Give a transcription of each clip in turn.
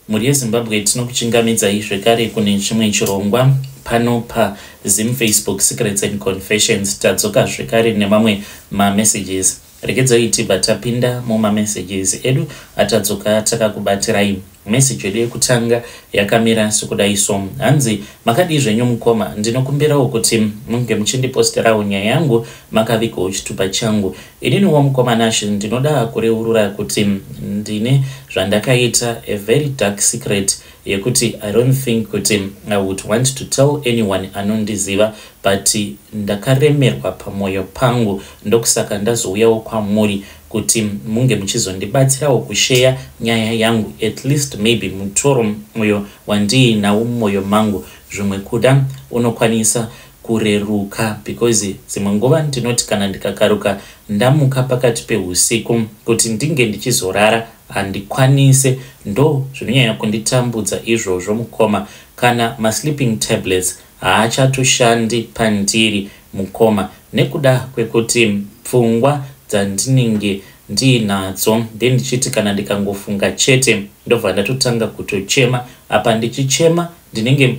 Mhuri yeZimbabwe, tinokuchingamidzai zvekare kune chimwe chirongwa pano paZim Facebook Secrets and Confessions. Tadzoka zvekare nemamwe mamessages. Regedzai tibva tapinda mumamessages edu atadzoka takakubatirai. Message yedu yekutanga yakamira sekudai so: hanzi, "Makadii zvenyu mukoma? Ndinokumbirawo kuti munge muchindiposterawo nyaya yangu makavigawo chitupa changu. Ininiwo mukoma Nashi, ndinoda kureurura kuti ndine zvandakaita, a very dark secret yekuti I don't think kuti I would want to tell anyone anondiziva, but ndakaremerwa pamwoyo pangu, ndokusaka ndazouyawo kwamuri kuti munge muchizondibatsirawo kusheya nyaya yangu. At least maybe mutoro uyo wandiinawo mumwoyo mangu zvimwe kuda unokwanisa kureruka, because dzimwe nguva ndinoti kana ndikakaruka ndamuka pakati peusiku kuti ndinge ndichizorara, handikwanise. Ndo zvinonyanya kunditambudza izvozvo mukoma. Kana masleeping tablets haachatoshandi pandiri mukoma, nekuda kwekuti pfungwa dzandinenge ndiinadzo, ndendichiti kana ndikangofunga chete, ndobva ndatotanga kutochema. Apa ndichichema ndinenge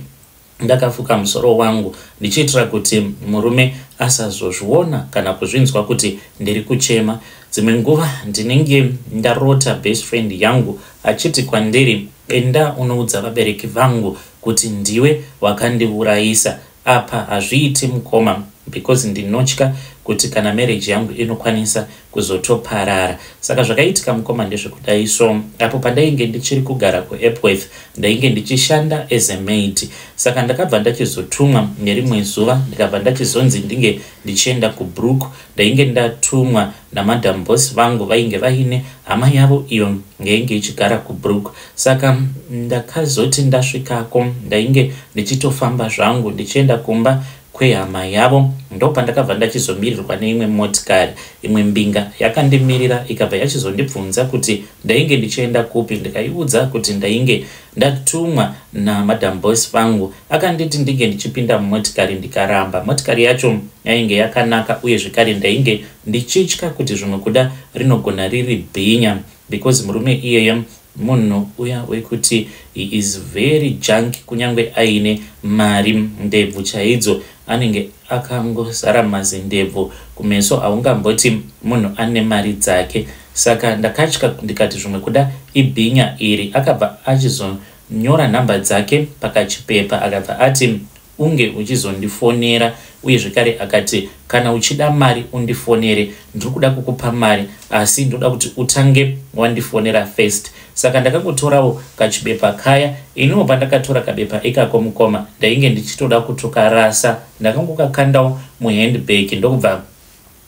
ndakafuka musoro wangu, ndichiitira kuti murume asazozviona kana kuzvinzwa kuti ndiri kuchema. Dzimwe nguva ndinenge ndarota best friend yangu achiti kwandiri, 'Enda unoudza vabereki vangu kuti ndiwe wakandiurayisa.' Apa hazviiti mukoma, because ndinotya kuti kana marriage yangu inokwanisa kuzotoparara. Saka zvakaitika mukoma ndezvekudai so: apo pandainge ndichiri kugara kuEpworth, ndainge ndichishanda as a maid. Saka ndakabva ndachizotumwa nerimwe zuva, ndikabva ndachizonzi ndinge ndichienda kuBrook. Ndainge ndatumwa namadam boss vangu, vainge vaine hama yavo iyo yainge ichigara kuBrook. Saka ndakazoti ndasvikako, ndainge ndichitofamba zvangu ndichienda kumba kwehama yavo, ndopandakabva ndachizomirirwa neimwe motikari. Imwe mbinga yakandimirira, ikabva yachizondibvunza kuti ndainge ndichienda kupi. Ndikaiudza kuti ndainge ndatumwa namadam boss vangu. Akanditi ndinge ndichipinda mumotikari, ndikaramba. Motikari yacho yainge yakanaka, uye zvekare ndainge ndichitya kuti zvimwe kuda rinogona riri bhinya, because murume iyeye munhu uya wekuti he is very junk. Kunyange aine mari, ndebvu chaidzo anenge akangozara mazindebvu kumeso, haungamboti munhu ane mari dzake. Saka ndakatya, ndikati zvimwe kuda ibhinya iri. Akabva achizonyora nhamba dzake pakachipepa, akabva ati unge uchizondifonera, uye zvekare akati kana uchida mari undifonere, ndiri kuda kukupa mari, asi ndoda kuti utange wandifonera first. Saka ndakangotorawo kachibepa kaya. Iniwo pandakatora kabepa ikako mukoma, ndainge ndichitoda kutokarasa. Ndakangokakandawo muhandbag, ndokubva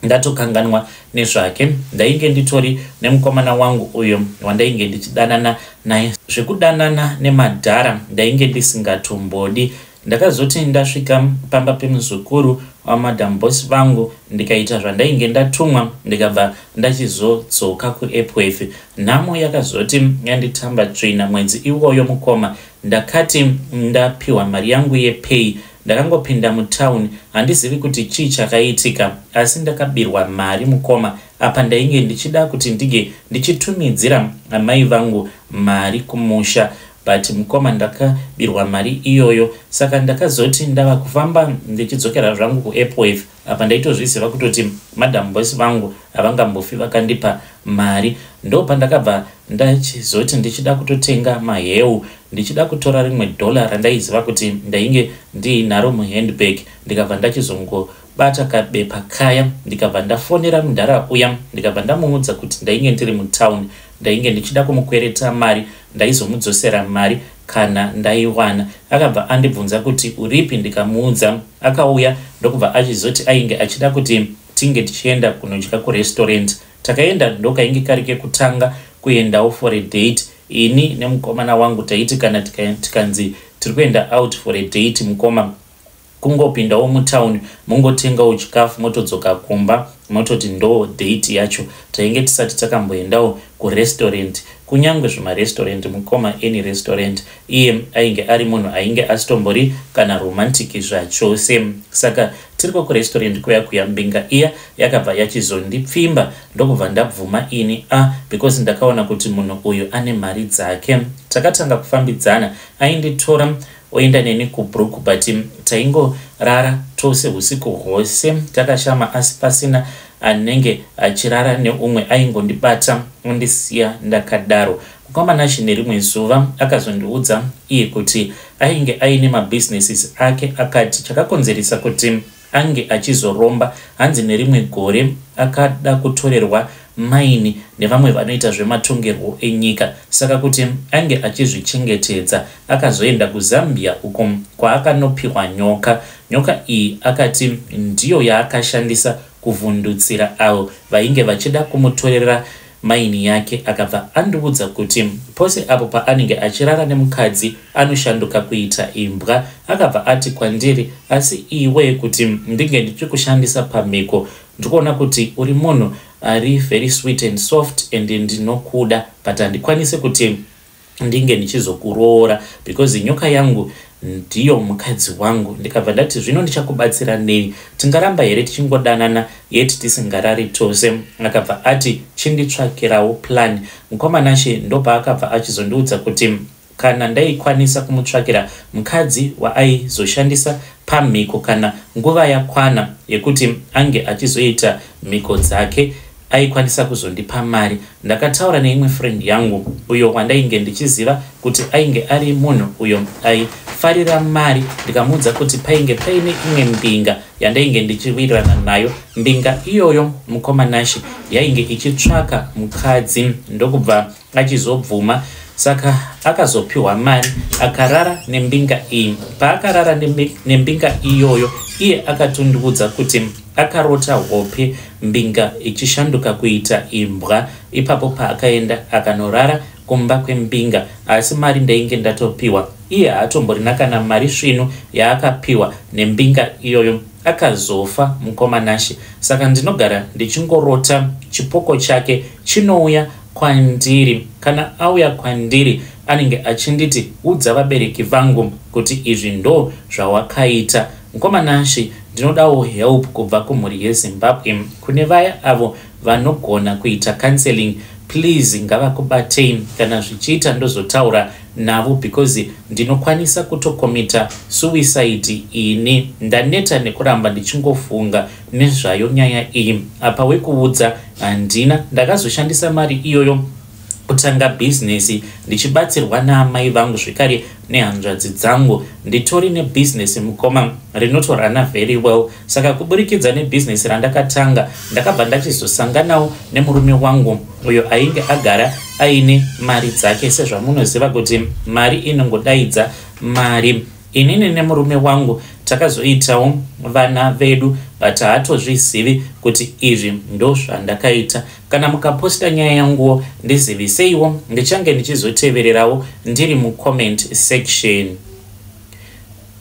ndatokanganwa nezvake. Ndainge nditori nemukomana wangu uyo wandainge ndichidanana naye. Zvekudanana nemadhara ndainge ndisingatombodi. Ndakazoti ndasvika pamba pemuzukuru wamadam boss vangu, ndikaita zvandainge ndatumwa, ndikabva ndachizodzoka kuEpworth. Nhamo yakazoti yanditamba tsvina mwedzi iwoyo mukoma. Ndakati ndapiwa mari yangu yepay, ndakangopinda mutauni. Handizivi kuti chii chakaitika, asi ndakabirwa mari mukoma. Apa ndainge ndichida kuti ndinge ndichitumidzira amai vangu mari kumusha, but mukoma, ndakabirwa mari iyoyo. Saka ndakazoti ndava kufamba ndichidzokera zvangu kuEpworth, apa ndaitozviziva kutoti madam boss vangu havangambofi vakandipa mari. Ndo pandakabva ndachizoti ndichida kutotenga maheu, ndichida kutora rimwe dhola randaiziva kuti ndainge ndiinaro muhandbag, ndikabva ndachizongobata kabepa kaya, ndikabva ndafonera mudhara uya, ndikabva ndamuudza kuti ndainge ndiri mutauni, ndainge ndichida kumukwereta mari, ndaizomudzosera mari kana ndaiwana. Akabva andibvunza kuti uripi, ndikamuudza. Akauya, ndokubva achizoti ainge achida kuti tinge tichienda kunodya kurestaurant. Takaenda, ndokainge kari kekutanga kuendawo for a date ini nemukomana wangu. Taiti kana tikanzi tiri kuenda out for a date mukoma, Kungopindawo mutown mongotengawo chikafu motodzoka kumba mototi ndo date yacho. Tainge tisati takamboendawo kurestaurant, kunyange zvimarestaurant mukoma, any restaurant. Iye ainge ari munhu ainge asitombori kana romantic zvachose. Saka tiriko kurestaurant kuya kuya, mbinga iya yakabva yachizondipfimba, ndokubva ndabvuma ini a because ndakaona kuti munhu uyu ane mari dzake. Takatanga kufambidzana, ainditora oenda neni kuBrook, but taingorara tose usiku hwose takashama, asi pasina anenge achirara neumwe. Aingondibata ondisiya ndakadaro. Mukomana, nerimwe zuva akazondiudza iye kuti ainge aine mabusinesses ake. Akati chakakonzeresa kuti ange achizoromba, hanzi nerimwe gore akada kutorerwa mine nevamwe vanoita zvematongerwo enyika. Saka kuti ange achizvichengetedza, akazoenda kuZambia uko kwaakanopiwa nyoka. Nyoka iyi akati ndiyo yaakashandisa kuvhundutsira avo vainge vachida kumutorera mine yake. Akabva andiudza kuti pose apo paanenge achirara nemukadzi anoshanduka kuita imbwa. Akabva ati kwandiri, "Asi iwe kuti ndinge ndichikushandisa pamhiko, ndikuona kuti uri munhu ari very sweet and soft and ndinokuda, but handikwanisi kuti ndinge ndichizokuroora because nyoka yangu ndiyo mukadzi wangu." Ndikabva ndati, "Zvino ndichakubatsira nei? Tingaramba here tichingodanana yeti tisingarari tose?" Akabva ati, "Chinditsvakirawo plan." Mukomanashe, ndopaakabva achizondiudza kuti kana ndaikwanisa kumutsvakira mukadzi waaizoshandisa pamhiko, kana nguva yakwana yekuti ange achizoita mhiko dzake, aikwanisa kuzondipa mari. Ndakataura neimwe friend yangu uyo wandainge ndichiziva kuti ainge ari munhu uyo aifarira mari. Ndikamuudza kuti painge paine imwe mbinga yandainge ndichiwirirana nayo. Mbinga iyoyo, mukomanashi, yainge ichitsvaka mukadzi, ndokubva achizobvuma. Saka akazopiwa mari, akarara nembinga iyi. Paakarara nembinga iyoyo, iye akatondiudza kuti akarota hope mbinga ichishanduka kuita imbwa. Ipapo paakaenda akanorara kumba kwembinga, asi mari ndainge ndatopiwa. Iye haatomborina kana mari svinu yaakapiwa nembinga iyoyo. Akazofa, mukomanashe. Saka ndinogara ndichingorota chipoko chake chinouya kwandiri. Kana auya kwandiri, anenge achinditi, "Udza vabereki vangu kuti izvi ndo zvawakaita." Mukomanashe, ndinodawo help kubva kumhuri yeZimbabwe. Kune vaya avo vanogona kuita counseling, please ngavakubatei. Kana zvichiita, ndozotaura navo because ndinokwanisa kutocommita suicide ini. Ndaneta nekuramba ndichingofunga nezvayo nyaya iyi. Apa wekuudza handina. Ndakazoshandisa mari iyoyo kutanga bhizinesi ndichibatsirwa naamai vangu zvekare nehanzvadzi dzangu. Nditori nebhizinesi, mukoma, rinotorana very well. Saka kuburikidza nebhizinesi randakatanga, ndakabva ndachizosanganawo nemurume wangu uyo ainge agara aine mari dzake. Sezvamunoziva kuti mari inongodaidza mari, inini nemurume wangu takazoitawo vana vedu, but haatozvizivi kuti izvi ndo zvandakaita. Kana mukaposta nyaya yanguwo, ndiziviseiwo, ndichange ndichizotevererawo ndiri mucomment section.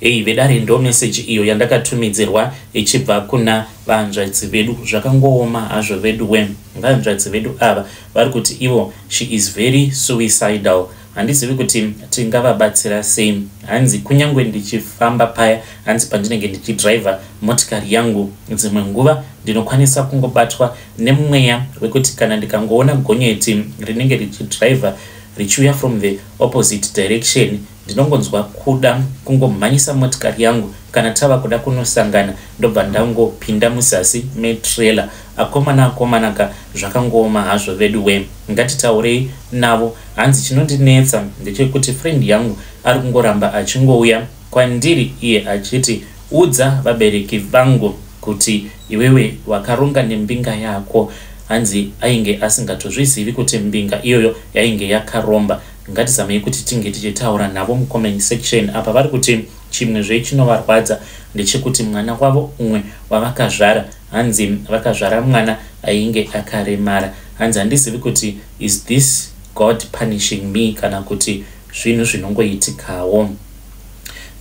Ei vedare, ndo meseji iyo yandakatumidzirwa ichibva kuna vanzvadzi vedu. Zvakangooma hazvo vedu we. Vanzvadzi vedu ava vari kuti ivo she is very suicidal. Handizivi kuti tingavabatsira sei. Hanzi kunyange ndichifamba paya, hanzi pandinenge ndichidhiraivha motikari yangu, dzimwe nguva ndinokwanisa kungobatwa nemweya wekuti kana ndikangoona gonyeti rinenge richidhiraivha richiuya from the opposite direction, ndinongonzwa kuda kungomhanyisa motikari yangu. Kana tava kuda kunosangana, ndobva ndangopinda muzasi metrailer. Akomana, akomanaka, zvakangooma hazvo vedu we. Ngatitaurei navo. Hanzi chinondinetsa ndechekuti friend yangu ari kungoramba achingouya kwandiri iye achiti, "Udza vabereki vangu kuti iwewe wakaronga nembinga yako." Hanzi ainge asingatozvizivi kuti mbinga iyoyo yainge yakaromba. Ngatizamei kuti tinge tichitaura navo mucomment section. Apa vari kuti chimwezve chinovarwadza ndechekuti mwana wavo umwe wavakazvara, hanzi vakazvara mwana ainge akaremara. Hanzi handizivi kuti is this God punishing me kana kuti zvinhu zvinongoitikawo.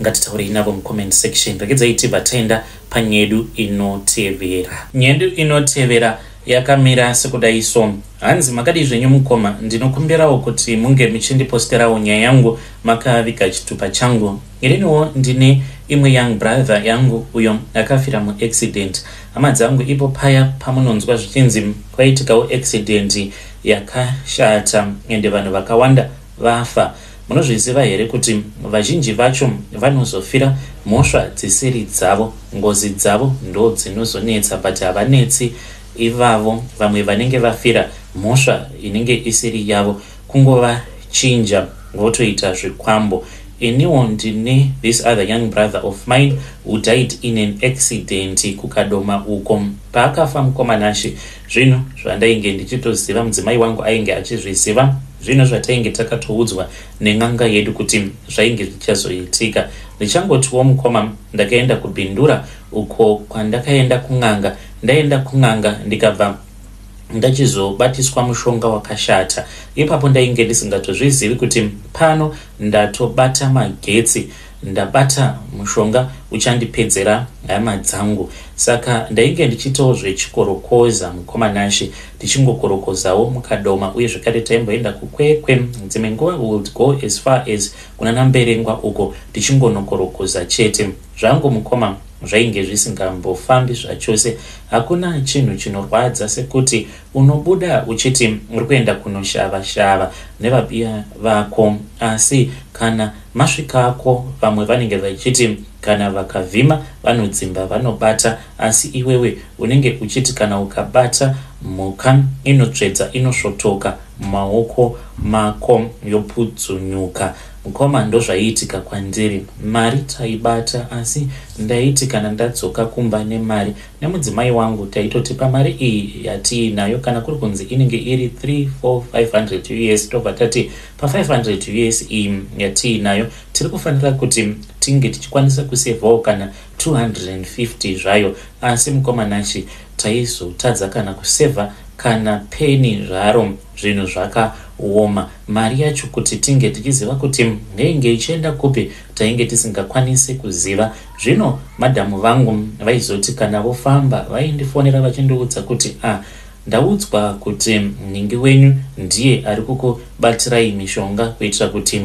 Ngatitaurei navo mucomment section. Regedzai tibva taenda panyedu inotevera. Nyedu inotevera yakamira sekudai so. Hanzi makadii zvenyu mukoma, ndinokumbirawo kuti munge muchindiposterawo nyaya yangu makaviga chitupa changu. Ininiwo ndine imwe young brother yangu uyo akafira muaccident. Hama dzangu, ipo paya pamunonzwa zvichinzi kwaitikawo accident yakashata ende vanhu vakawanda vafa. Munozviziva here kuti vazhinji vacho vanozofira mhosva dzisiri dzavo? Ngozi dzavo ndodzinozonetsa but havanetsi ivavo vamwe vanenge vafira mhosva inenge isiri yavo kungovachinja votoita zvikwambo. Iniwo ndine this other young brother of mine who died in an accident kuKadoma uko. Paakafa mukoma Nashe, zvinhu zvandainge ndichitoziva, mudzimai wangu ainge achizviziva, zvinhu zvatainge takatoudzwa nen'anga yedu kuti zvainge zvichazoitika. Ndichangotiwo mukoma, ndakaenda kuBindura uko kwandakaenda kun'anga. Ndaenda kun'anga ndikabva ndachizobatiswa mushonga wakashata. Ipapo ndainge ndisingatozvizivi kuti pano ndatobata magetsi, ndabata mushonga uchandipedzera hama dzangu. Saka ndainge ndichiitawo zvechikorokoza mukoma Nashe, ndichingokorokozawo muKadoma uye zvekare taimboenda kuKwekwe. Dzimwe nguva we would go as far as kunana Mberengwa uko tichingonokorokoza chete. Zvangu mukoma zvainge zvisingambofambi zvachose. Hakuna chinhu chinorwadza sekuti unobuda uchiti uri kuenda kunoshava shava nevabiya vako asi kana masvikako vamwe vanenge vachiti kana vakavhima vanodzimba vanobata asi iwewe unenge uchiti kana ukabata mhuka inotsvedza inosvotoka mumaoko mako yopudzunyuka. Mukoma ndozvaiitika kwandiri. Mari taibata asi ndaiti kana ndadzoka kumba nemari nemudzimai wangu taitoti pamari iyi yatiinayo kana kuri kunzi inenge iri 3 4 500 us tobva tati pa 500 us iyi yatiinayo tiri kufanira kuti tinge tichikwanisa kusevhawo kana 250 zvayo. Asi mukoma Nashe taizotadza kana kusevha kana peni zvaro. Zvinhu zvakaoma. Mari yacho kuti tinge tichiziva kuti yainge ichienda kupi tainge tisingakwanisi kuziva. Zvino madhamu vangu vaizoti kana vofamba vaindifonera vachindiudza kuti ah ndaudzwa kuti nhingi wenyu ndiye ari kukubatirai mishonga kuitira kuti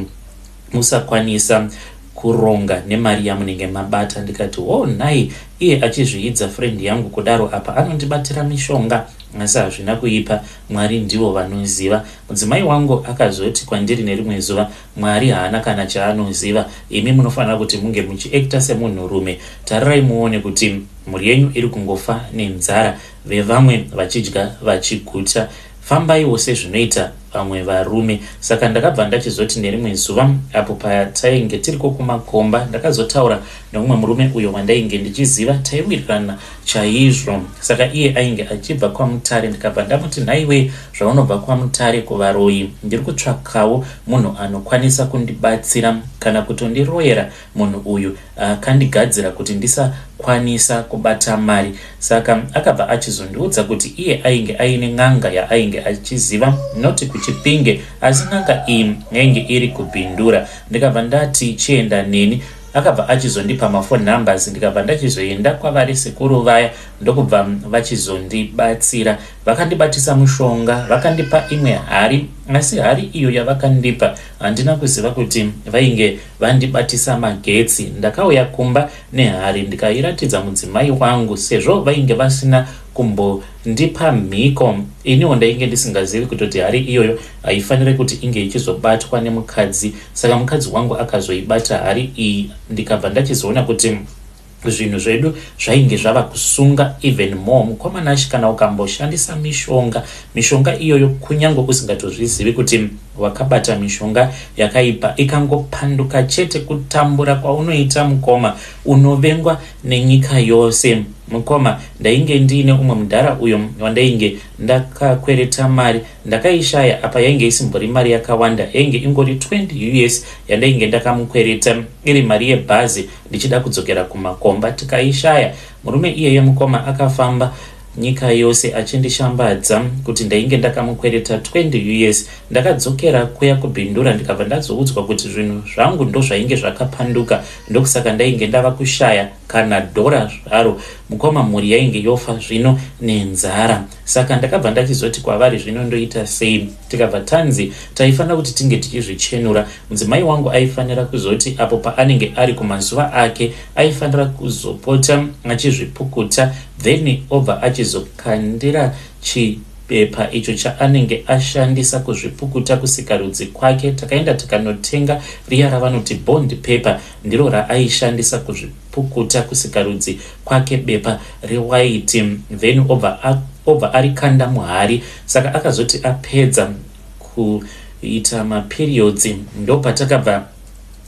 musakwanisa kuronga nemari yamunenge mabata. Ndikati oh nhai, iye achizviidza friend yangu kudaro apa anondibatira mishonga. Asi hazvina kuipa, Mwari ndivo vanoziva. Mudzimai wangu akazoti kwandiri nerimwe zuva, Mwari haana kana chaanoziva, imi munofanira kuti munge muchiacta semunhurume. Tarirai muone kuti mhuri yenyu iri kungofa nenzara vevamwe vachidya vachiguta. Fambaiwo sezvinoita vamwe varume. Saka ndakabva ndachizoti nerimwe zuva apo patainge tiriko kumakomba ndakazotaura neumwe murume uyo wandainge ndichiziva taiwirirana chaizvo. Saka iye ainge achibva kwaMutare ndikabva ndamuti nhaiwe zvaunobva kwaMutare kuvaroyi ndiri kutsvakawo munhu anokwanisa kundibatsira kana kutondiroyera munhu uyu akandigadzira kuti ndisakwanisa kubata mari. Saka akabva achizondiudza kuti iye ainge aine n'anga yaainge achiziva not kuChipinge asi n'anga iyi yainge iri kuBindura. Ndikabva ndati chienda neni. Akabva achizondipa maphone numbers ndikabva ndachizoenda kwavari sekuru vaya ndokubva vachizondibatsira. Vakandibatisa mushonga vakandipa imwe hari asi hari iyo yavakandipa handina kuziva kuti vainge vandibatisa magetsi. Ndakauya kumba nehari ndikairatidza mudzimai wangu sezvo vainge vasina kumbondipa mhiko. Iniwo ndainge ndisingazivi kutoti hari iyoyo haifanire kuti inge ichizobatwa nemukadzi. Saka mukadzi wangu akazoibata hari iyi ndikabva ndachizoona kuti zvinhu zvedu zvainge zvava kusunga even more. Mukoma Nashe, kana ukamboshandisa mishonga, mishonga iyoyo kunyange usingatozvizivi kuti wakabata mishonga yakaipa, ikangopanduka chete kutambura kwaunoita mukoma, unovengwa nenyika yose. Mukoma, ndainge ndiine umwe mudhara uyo wandainge ndakakwereta mari ndakaishaya. Apa yainge isimbori mari yakawanda, yainge ingori 20 us yandainge ndakamukwereta iri mari yebhazi ndichida kudzokera kumakomba, tikaishaya. Murume iyeye mukoma akafamba nyika yose achindishambadza kuti ndainge ndakamukwereta 20 us. Ndakadzokera kuya kuBindura ndikabva ndazoudzwa kuti zvinhu zvangu ndozvainge zvakapanduka, ndokusaka ndainge ndava kushaya kana dhora zvaro. Mukoma, mhuri yainge yofa zvino nenzara. Saka ndakabva ndachizoti kwavari, zvino ndoita sei? Tikabva tanzi taifanira kuti tinge tichizvichenura. Mudzimai wangu aifanira kuzoti apo paanenge ari kumazuva ake, aifanira kuzopota achizvipukuta, then obva achizokandira chibepa icho chaanenge ashandisa kuzvipukuta kusikarudzi kwake. Takaenda tikanotenga riya ravanoti bond paper, ndiro raaishandisa kuzvipukuta kusikarudzi kwake, bepa rewhite, then obva arikanda muhari. Saka akazoti apedza kuita maperiods, ndopatakabva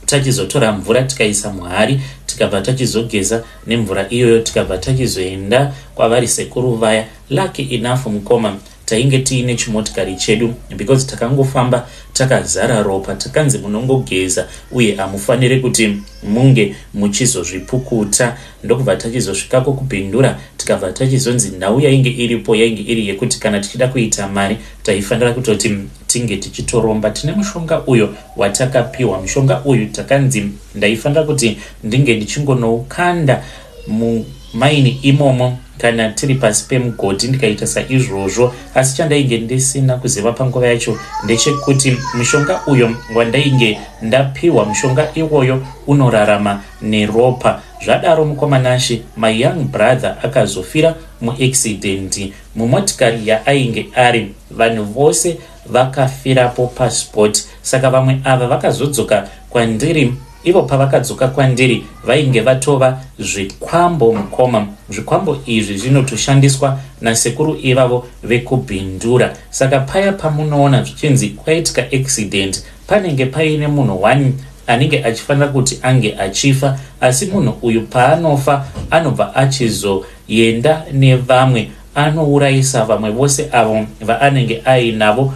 tachizotora mvura tikaisa muhari, tikabva tachizogeza nemvura iyoyo, tikabva tachizoenda kwavari sekuru vaya. Lucky enough, mukoma, tainge tiine chimotikari chedu, because takangofamba takazara ropa. Takanzi munongogeza uye hamufaniri kuti munge muchizozvipukuta. Ndokubva tachizosvikako kuBindura, tikabva tachizonzi nhau yainge iripo yainge iri yekuti kana tichida kuita mari, taifanira kutoti tinge tichitoromba. Tine mushonga uyo watakapiwa. Mushonga uyu takanzi ndaifanira kuti ndinge ndichingonoukanda mumaini imomo kana tiri pasi pemugodhi. Ndikaita saizvozvo, asi chandainge ndisina kuziva panguva yacho ndechekuti mushonga uyo wandainge ndapiwa, mushonga iwoyo unorarama neropa. Zvadaro, mukoma Nashe, my young brother akazofira muaccident mumotikari yaainge ari. Vanhu vose vakafirapo paspot. Saka vamwe ava vakazodzoka kwandiri. Ivo pavakadzoka kwandiri, vainge vatova zvikwambo, mukoma. Zvikwambo izvi zvinotoshandiswa nasekuru ivavo vekuBhindura. Saka paya pamunoona zvichinzi kwaitika accident, panenge paine munhu one anenge achifanira kuti ange achifa, asi munhu uyu paanofa anobva achizoenda nevamwe, anourayisa vamwe vose avo vaanenge ainavo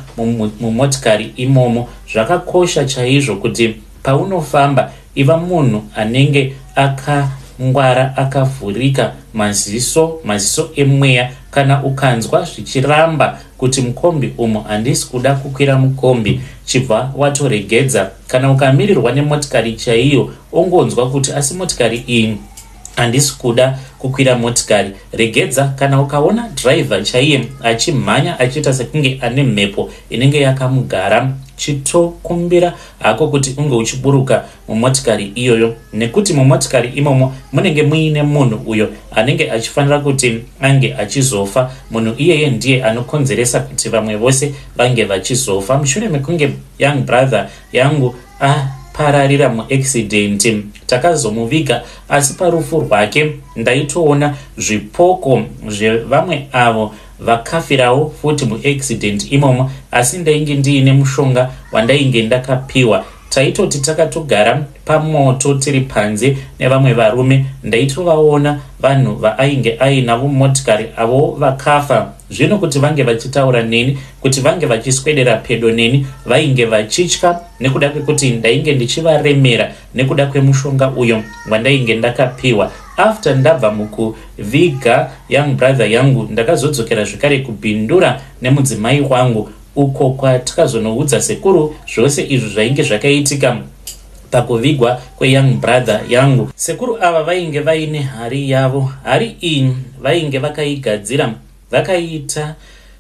mumotikari imomo. Zvakakosha chaizvo kuti paunofamba iva munhu anenge akangwara, akavhurika maziso, maziso emweya. Kana ukanzwa zvichiramba kuti mukombi umo handisi kuda kukwira mukombi, chibva watoregedza. Kana ukamirirwa nemotikari chaiyo, ongonzwa kuti asi motikari iyi handisi kuda kukwira motikari, regedza. Kana ukaona dhiraivha chaiye achimhanya achiita sekunge ane mhepo inenge yakamugara, chitokumbira hako kuti unge uchiburuka mumotikari iyoyo, nekuti mumotikari imomo munenge muine munhu uyo anenge achifanira kuti ange achizofa. Munhu iyeye ndiye anokonzeresa kuti vamwe vose vange vachizofa. Mushure mekunge young brother yangu apararira muaccident, takazomuviga, asi parufu rwake ndaitoona zvipoko zvevamwe avo vakafirawo futi muaccident imomo, asi ndainge ndiine mushonga wandainge ndakapiwa. Taitoti takatogara pamoto tiri panze nevamwe varume, ndaitovaona vanhu vaainge ainavo mumotikari avo vakafa. Zvino kuti vange vachitaura neni, kuti vange vachiswedera pedo neni, vainge vachitya nekuda kwekuti ndainge ndichivaremera nekuda kwemushonga uyo wandainge ndakapiwa. After ndabva mukuviga young brother yangu, ndakazodzokera zvekare kuBindura nemudzimai wangu, uko kwatakazonoudza sekuru zvose izvo zvainge zvakaitika pakuvigwa kweyoung brother yangu. Sekuru ava vainge vaine hari yavo. Hari iyi vainge vakaigadzira, vakaita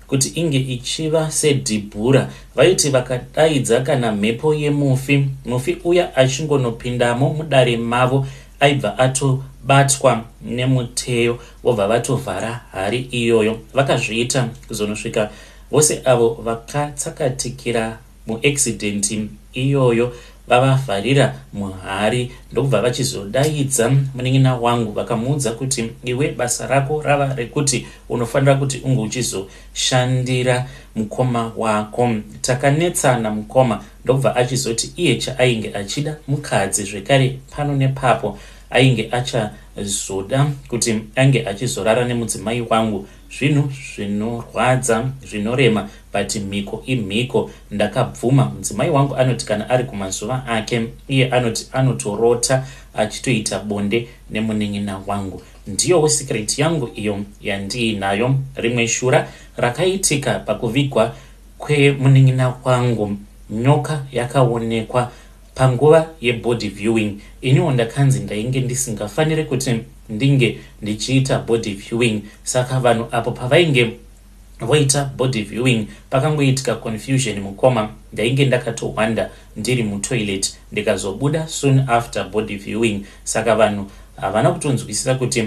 kuti inge ichiva sedhibhura. Vaiti vakadaidza kana mhepo yemufi, mufi uya achingonopindamo mudare mavo, aibva atobatwa nemuteyo, vobva vatovhara hari iyoyo. Vakazviita kuzonosvika vose avo vakatsakatikira muaccident iyoyo vavavharira muhari, ndokubva vachizodaidza munin'ina wangu, vakamuudza kuti, "Iwe, basa rako rava rekuti unofanira kuti unge uchizoshandira mukoma wako." Takanetsana, mukoma, ndokubva achizoti iye chaainge achida mukadzi zvekare. Pano nepapo ainge achazoda kuti ange achizorara nemudzimai wangu. Zvinhu zvinorwadza, zvinorema, but mhiko imhiko, ndakabvuma. Mudzimai wangu anoti kana ari kumazuva ake, iye anoti anotorota achitoita bonde nemunin'ina wangu. Ndiyowo secret yangu iyo yandiinayo. Rimwe shura rakaitika pakuvigwa kwemunin'ina wangu, nyoka yakaonekwa panguva yebody viewing. Iniwo ndakanzi ndainge ndisingafanire kuti ndinge ndichiita body viewing, saka vanhu apo pavainge voita body viewing pakangoitika confusion mukoma. Ndainge ndakatohwanda ndiri mutoilet, ndikazobuda soon after body viewing, saka vanhu havana kutonzwisisa kuti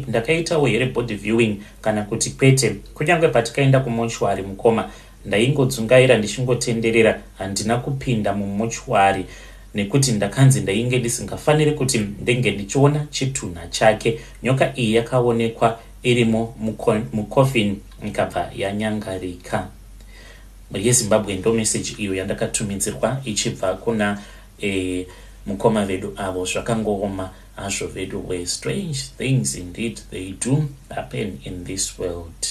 ndakaitawo here body viewing kana kuti kwete. Kunyange patikaenda kumochwari mukoma, ndaingodzungaira ndichingotenderera, handina kupinda mumochwari nekuti ndakanzi ndainge ndisingafaniri kuti ndenge ndichiona chitunha chake. Nyoka iyi yakaonekwa irimo mucoffin ikabva yanyangarika. Mhuri yeZimbabwe, ndo meseji iyo yandakatumidzirwa ichibva kuna mukoma vedu avo. Zvakangooma hazvo vedu we. Strange things indeed, they do happen in this world.